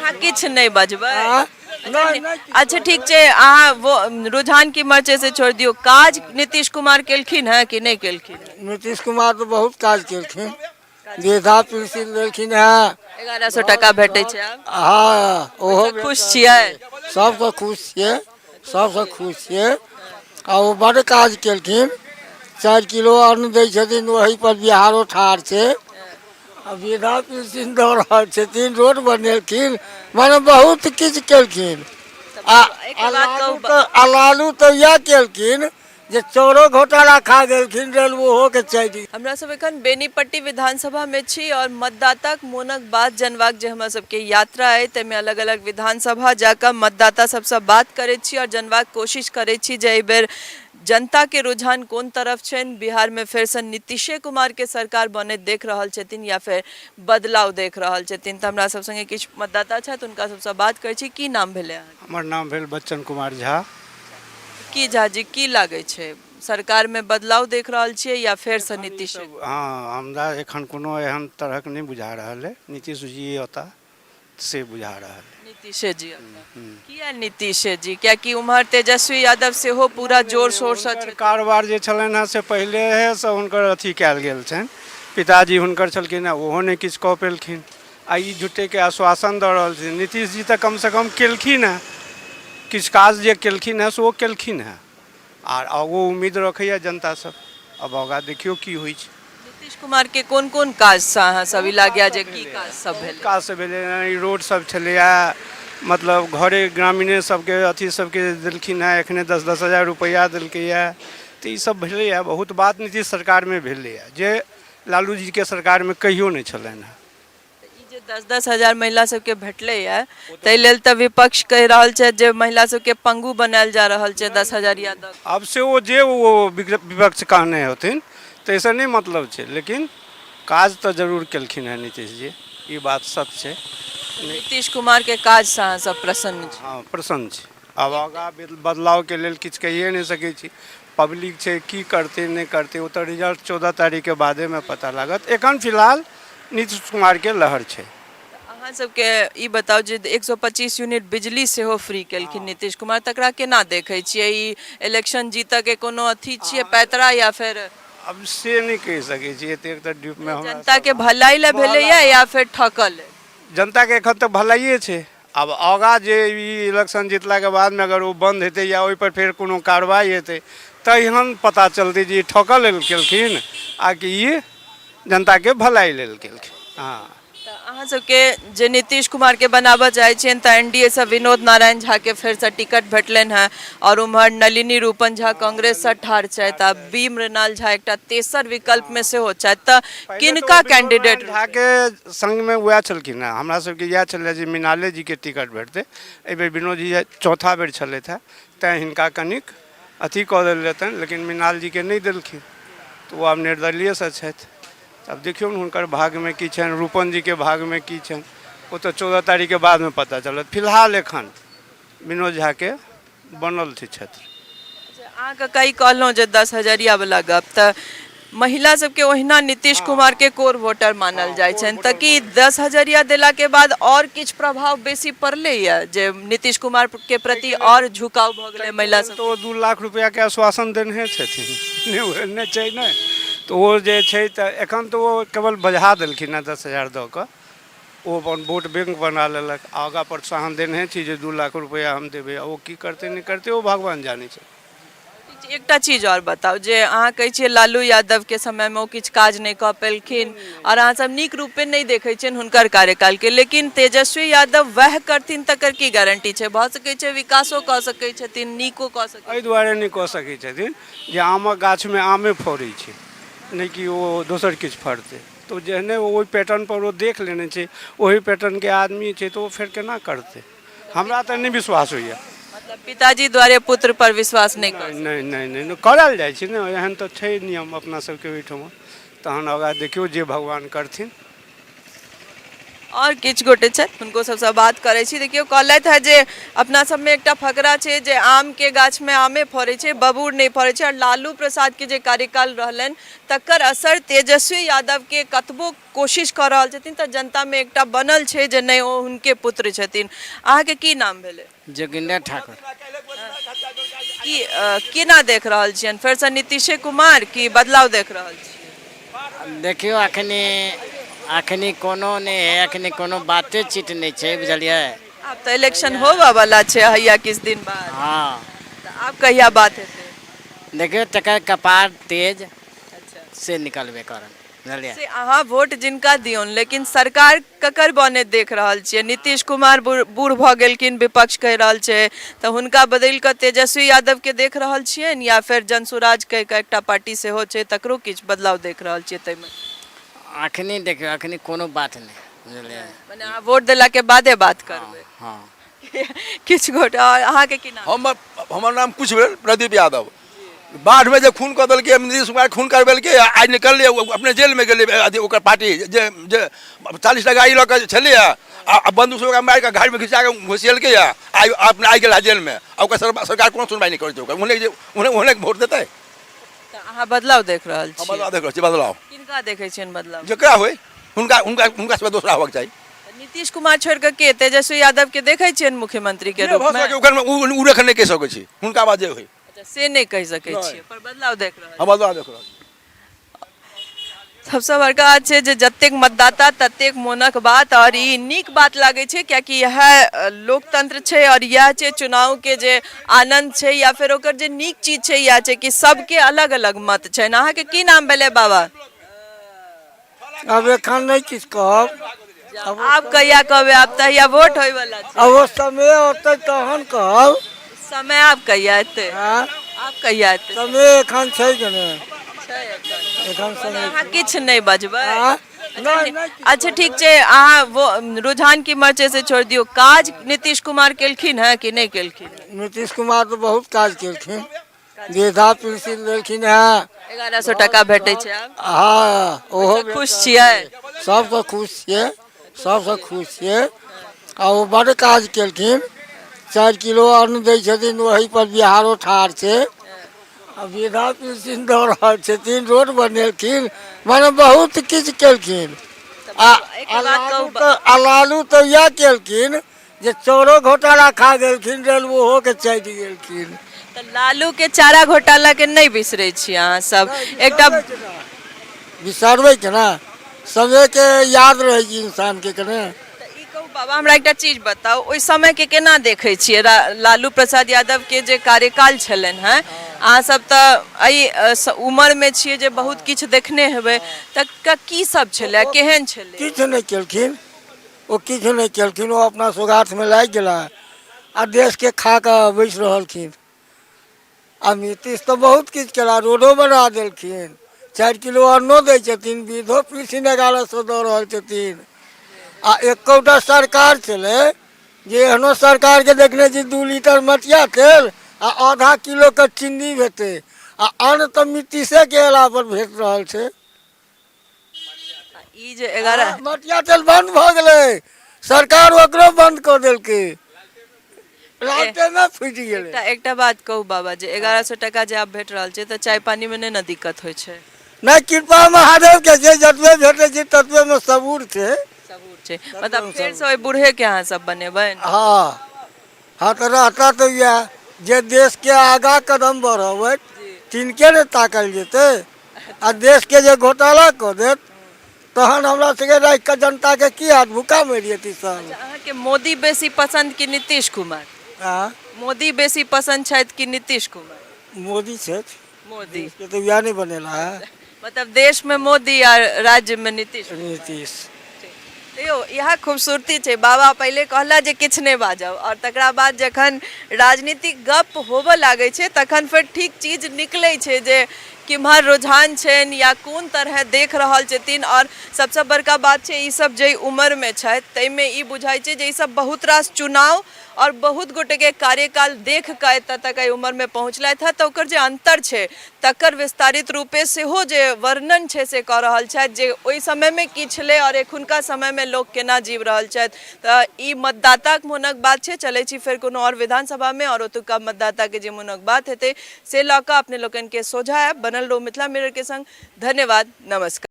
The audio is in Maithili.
अहाँ किछु नहि बजबै? आँय? नहि नहि। अच्छा ठीक छै, अहाँ वो रुझान की मर छै से छोड़ि दियौ, काज नीतीश कुमार केलखिन हेँ कि नहि केलखिन? नीतीश कुमार तऽ बहुत काज केलखिन, वृद्धा पेंशन देलखिन हेँ। 1100 टाका भेटै छै आब। हँ, ओहो। खुश छियै? सबसँ खुश छियै, सबसँ खुश छियै। आ ओ बड्ड काज केलखिन। 4 किलो अन्न दै छथिन, ओहि पर बिहारो ठाढ़ छै। आ वृद्धा पेंशन दऽ रहल छथिन, रोड बनेलखिन, मने बहुत किछु केलखिन। आ एक बात कहू, लालू तऽ इएह केलखिन जे चोरो घोटाला खा गेलखिन, रेलवोहोके चाही। हमरा सब एखन बेनीपट्टी विधानसभा में छी और मतदाताक मोनक बात जनबाक जे हमरा सबके यात्रा अइ, ताहिमे अलग अलग विधानसभा जाकऽ मतदाता सबसँ बात करैत छी और जनबाक कोशिश करैत छी जे एहि बेर जनताके रुझान कोन तरफ छनि, बिहारमे फेरसँ नीतीशे कुमारके सरकार बनैत देख रहल छथिन या फेर बदलाव देख रहल छथिन। तऽ हमरा सब संगे किछु मतदाता छथि, हुनका सबसँ बात करै छी। की नाम भेलै अहाँके? हमर नाम भेल बच्चन कुमार झा। की झाजी, की लागै छै, सरकारमे बदलाव देख रहल छियै या फेरसँ नीतीश? हँ, हमरा एखन कोनो एहन तरहक नहि बुझा रहल अइ, नीतीश जी औता से बुझा रहल अइ। नीतीशे जी औता? किया नीतीशे जी? कियाकि उम्हर तेजस्वी यादव सेहो पूरा जोर शोरसँ हुनकर कारोबार जे छलनि हेँ से पहिलेहेसँ हुनकर अथी कयल गेल छनि। पिताजी हुनकर छलखिन हेँ, ओहो नहि किछु कऽ पेलखिन, आ ई झूठेके आश्वासन दऽ रहल छथिन। नीतीश जी तऽ कमसँ कम केलखिन हेँ किछु काज, जे केलखिन हेँ से ओ केलखिन हेँ, आर आगू उम्मीद रखैए जनता सब। आब आगाँ देखियौ की होइ छै। नीतीश कुमार के कोन कोन काजसँ अहाँ सब ई लागैए जे की काज सब भेलै? काज सब भेलै, ई रोड सब छलैए, मतलब घरे ग्रामीणे सबके अथी सबके देलखिन हेँ, एखने 10-10 हजार रुपैआ देलकैए। तऽ ई सब भेलैए, बहुत बात नीतीश सरकारमे भेलैए जे लालू जीके सरकारमे कहियो नहि छलनि हेँ। ई जे 10-10 हजार महिला सबके भेटलैए, ताहि लेल तऽ विपक्ष कहि रहल छथि जे महिला सबके पंगु बनायल जा रहल छै 10 हजरिया दऽ कऽ। आब से ओ जे ओ विपक्ष कहने होथिन ताहिसँ नहि मतलब छै, लेकिन काज तऽ जरूर केलखिन हेँ नीतीश जी, ई बात सत्य छै। नीतीश कुमारके काजसँ अहाँ सब प्रसन्न छी? हँ, प्रसन्न छी। आब आगाँ बदलावके लेल किछु कहिए नहि सकै छी, पब्लिक छै, की करतै नहि करतै ओ तऽ रिजल्ट 14 तारीखके बादेमे पता लागत। एखन फिलहाल नीतीश कुमारके लहर छै। अहाँ सबके ई बताउ जे 125 यूनिट बिजली सेहो फ्री केलखिन नीतीश कुमार, तकरा केना देखै छियै? ई इलेक्शन जीतऽके कोनो अथी छियै पैतरा या फेर? आब से नहि कहि सकै छी एतेक तऽ डीपमे हमरा। जनताके भलाई लए भेलैया या फेर ठकल? जनताके एखन तऽ भलाइए छै। आब आगाँ जे ई इलेक्शन जीतलाके बादमे अगर ओ बन्द हेतै या ओहिपर फेर कोनो कार्रवाइ हेतै तहन पता चलतै जे ई ठकऽ लेल केलखिन आ कि ई जनताके भलाइ लेल केलखिन। हँ, तऽ अहाँ सबके जे नीतीश कुमारके बनाबऽ चाहै छियनि तऽ एन डी ए सँ विनोद नारायण झाके फेरसँ टिकट भेटलनि हेँ, आओर उम्हर नलिनी रूपन झा कांग्रेससँ ठाढ़ छथि, आ बी मृणाल झा एकटा तेसर विकल्पमे सेहो छथि, तऽ किनका कैंडिडेट? झाके संगमे वएह छलखिन हेँ, हमरा सबके इएह छलै जे मृणाले जीके टिकट भेटतै। एहिबेर विनोद जी चौथा बेर छलथि हेँ, तैँ हिनका कनिक अथी कऽ देल जेतनि, लेकिन मृणाल जीके नहि देलखिन, तऽ ओ आब निर्दलीयसँ छथि। आब देखियौ ने हुनकर भागमे की छनि, रूपन जीके भागमे की छनि, ओ तऽ 14 तारीखके बादमे पता चलत। फिलहाल एखन विनोद झाके बनल छै क्षेत्र। अहाँके कई कहलहुँ जे 10 हजरियावला गप, तऽ महिला सबके ओहिना नीतीश कुमारके कोर वोटर मानल जाइ छनि, तऽ की 10 हजरिया देलाके बाद आओर किछु प्रभाव बेसी पड़लैए जे नीतीश कुमारके प्रति आओर झुकाव भऽ गेलै महिला सब? तऽ ओ 2 लाख रुपैआके आश्वासन देने छथिन, नहि नहि छै नहि तऽ ओ जे छै, तऽ एखन तऽ ओ केवल बझा देलखिन हेँ 10 हजार दऽ कऽ, ओ अपन वोट बैंक बना लेलक। आगाँ प्रोत्साहन देने छी जे 2 लाख रुपैआ हम देबै, आ ओ की करतै नहि करतै ओ भगवान जानै छै। एकटा चीज आओर बताउ जे अहाँ कहै छियै लालू यादवके समयमे ओ किछु काज नहि कऽ पेलखिन आओर अहाँ सब नीक रूपे नहि देखै छियनि हुनकर कार्यकालके, लेकिन तेजस्वी यादव वएह करथिन तकर की गारंटी छै? भऽ सकै छै विकासो कऽ सकै छथिन, नीको कऽ सकै? एहि दुआरे नहि कऽ सकै छथिन जे आमक गाछमे आमे फड़ै छै, नहि कि ओ दोसर किछु फड़तै। तऽ जेहने ओहि पैटर्नपर ओ देख लेने छै, ओहि पैटर्नके आदमी छै, तऽ ओ फेर केना करतै? हमरा तऽ नहि विश्वास होइए। मतलब पिताजी द्वारे पुत्र पर विश्वास नहि कर? नहि नहि नहि नहि, करल जाइ छै ने, एहन तऽ छै नियम अपना सबके ओहिठाम। तहन आगाँ देखियौ जे भगवान करथिन। आओर किछु गोटे छथि, हुनको सबसँ बात करै छी। देखियौ, कहलथि हे जे अपना सबमे एकटा फकरा छै जे आमके गाछमे आमे फड़ै छै, बबूर नहि फड़ै छै। आओर लालू प्रसादके जे कार्यकाल रहलनि तकर असर तेजस्वी यादवके कतबो कोशिश कऽ रहल छथिन तऽ जनतामे एकटा बनल छै जे नहि, ओ हुनके पुत्र छथिन। अहाँके की नाम भेलै? जोगिंदर ठाकुर। की केना देख रहल छियनि फेरसँ नीतीशे कुमार की बदलाव देख रहल छियै? देखियौ, अखनी अखनी कोनो नहि है, अखनी कोनो बाते चीत नहि छै, बुझलियै? आब तऽ इलेक्शन होबऽ वाला छै हैया किछु दिन बाद। हँ। तऽ आब कहिया बात हेतै? देखियौ, तकर कपार तेज से निकलबे करत, बुझलियै? से अहाँ वोट जिनका दियौन, लेकिन सरकार ककर बने देख रहल छियै? नीतीश कुमार बूढ़ भऽ गेलखिन विपक्ष कहि रहल छै, तऽ हुनका बदलि कऽ तेजस्वी यादवके देख रहल छियनि या फेर जनसुराज कहि कऽ एकटा पार्टी सेहो छै, तकरो किछु बदलाव देख रहल छियै ताहिमे? अखनी देखियौ, अखनी कोनो बात नहि, बुझलियै? मने अहाँ वोट देलाके बादे बात करबै? हँ। किछु गोटे आओर, अहाँके की नाम? हमर नाम कुछ भेल प्रदीप यादव। बाढ़मे जे खून कऽ देलकै नीतीश कुमार, खून करबेलकै, आइ निकललै, ओ अपने जेलमे गेलै। अथी ओकर पार्टी जे जे 40टा गाड़ी लऽ कऽ छलैए आ बन्दूकसँ ओकरा मारि कऽ घाटमे घिचा कऽ घुसेलकै, आइ अपने आइ गेल जेलमे आ ओकर सरकार कोनो सुनवाइ नहि करै छै ओकर। ओहने जे ओहने ओहने वोट देतै। तऽ अहाँ बदलाव देख रहल हम छी? बदलाव देख रहल छी, बदलाव। किनका देखै छियनि बदलाव? जकरा होइ, हुनका हुनका हुनका सबके दोसरा होबक चाही। तऽ नीतीश कुमार छोड़ि कऽ के तेजस्वी यादव के देखै छियनि मुख्यमंत्री के जे भऽ रूप मे? सकै ओकर ओ एखन नहि कहि सकै छी, हुनका बाद जे होइ। अच्छा, से नहि कहि सकै नहि। छियै, पर बदलाव देख रहल? हम बदलाव देख रहल छी। सबसँ बड़का बात छै जे जतेक मतदाता ततेक मोनक बात, आओर ई नीक बात लागै छै, कियाकि इएह लोकतंत्र छै आओर इएह छै चुनावके जे आनन्द छै या फेर ओकर जे नीक चीज छै, इएह छै कि सबके अलग अलग मत छनि। अहाँके की नाम भेलै बाबा? आब एखन नहि किछु कहब। आब कहिया कहबै? आब तऽ हैया वोट होइवला छै। आब ओ समय औतै तहन कहब। समय आब कहिया एतै? आँय? आब कहिया एतै? समय एखन छै कि नहि? छै एखन। एखन समय अहाँ किछु नहि बजबै? आँय? नहि, नहि। अच्छा, ठीक छै। अहाँ वो रुझान की मर्चे से छोड़ि दियौ, काज नीतीश कुमार केलखिन हेँ कि नहि केलखिन? नीतीश कुमार तऽ बहुत काज केलखिन, वृद्धा पेंशन देलखिन हेँ। 1100 टाका भेटै छै आब? हँ, ओहो। खुश छियै? सबसँ खुश छियै, सबसँ खुश छियै। आ ओ बड्ड काज केलखिन, 4 किलो अन्न दै छथिन, ओही पर बिहारो ठाढ़ छै। आ वृद्धा पेंशन दऽ रहल छथिन, रोड बनेलखिन, मने बहुत किछु केलखिन। आ एक बात कहू। आ लालू तऽ इएह केलखिन जे चाउरो घोटाला खा गेलखिन, रेल ओहोके चाटि गेलखिन। तऽ लालू के चारा घोटाला के नहि बिसरै छी अहाँ सब एकटा? बिसरबै केना? समयके याद रहै छै इंसानके कने। तऽ ई कहू बाबा, हमरा एकटा चीज बताउ, ओहि समयके केना देखै छियै लालू प्रसाद यादव के जे कार्यकाल छलनि हेँ? अहाँ सब तऽ एहि उमरमे छियै जे बहुत किछु देखने हेबै, तऽ की सब छलै, केहन छलै? किछु नहि केलखिन ओ, किछु नहि केलखिन ओ। अपना सोगार्थमे लागि गेला आ देशके खा कऽ बैसि रहलखिन। आ नीतीश तऽ बहुत किछु केला, रोडो बना देलखिन, 4 किलो अन्नो दै छथिन, वृद्धो पेंशन 1100 दऽ रहल छथिन। आ एकोटा सरकार छलै जे एहनो सरकारके देखने छी, 2 लीटर मटिया तेल आ आधा किलोके चिन्नी भेटै? आ अन्न तऽ नीतीशेके अयला पर भेट रहल छै। ई जे 11 मटिया तेल बंद भऽ गेलै, सरकार ओकरो बंद कऽ देलकै, लालटेने फूटि गेलै। एकटा एकटा बात कहू बाबा, जे 1100 टाका जे आब भेट रहल छै तऽ चाय पानी मे नहि ने दिक्कत होइ छै? नहि, कृपा महादेवके छै, जतबे भेटै छै ततबेमे सबूर छै। सबूर छै। मतलब फेरसँ ओहि बूढ़े के अहाँ सब बनेबै? हँ हँ, तऽ रहता तऽ इएह जे देशके आगाँ कदम बढ़बै तिनके ने ताकल जेतै। आ देशके जे घोटाला कऽ देत तहन हमरा सबके राखि कऽ जनताके की हाथ, भूखा मरि जेतै सब। अहाँके मोदी बेसी पसन्द कि नीतीश कुमार? आँ? मोदी बेसी पसन्द छथि कि नीतीश कुमार? मोदी छथि। मोदी। के तऽ इएह नहि बनेला है। मतलब देश में मोदी आ राज्य में नीतीश। नीतीश। यौ, इएह खूबसूरती छै। बाबा पहिले कहला जे किछु नहि बाजब, आओर तकरा बाद जखन राजनीतिक गप होबऽ लागै छै तखन फेर ठीक चीज निकलै छै जे किम्हर रुझान छनि या कोन तरहे देख रहल छथिन। आओर सबसँ बड़का बात छै ई सब जाहि उमरमे छथि ताहिमे ई बुझाइ छै जे ई सब बहुत रास चुनाव आओर बहुत गोटेके कार्यकाल देख कऽ एतऽ तक एहि उमरमे पहुँचलथि हँ, तऽ ओकर जे अन्तर छै तकर विस्तारित रूपे सेहो जे वर्णन छै से कऽ रहल छथि जे ओहि समयमे की छलै आओर एखुनका समयमे लोक केना जीव रहल छथि। तऽ ई मतदाताक मोनक बात छै। चलै छी फेर कोनो आओर विधानसभामे आओर ओतुका मतदाताके जे मोनक बात हेतै से लऽ कऽ अपने लोकनिके सोझा आयब। बनल रहू मिथिला मिररके संग। धन्यवाद, नमस्कार।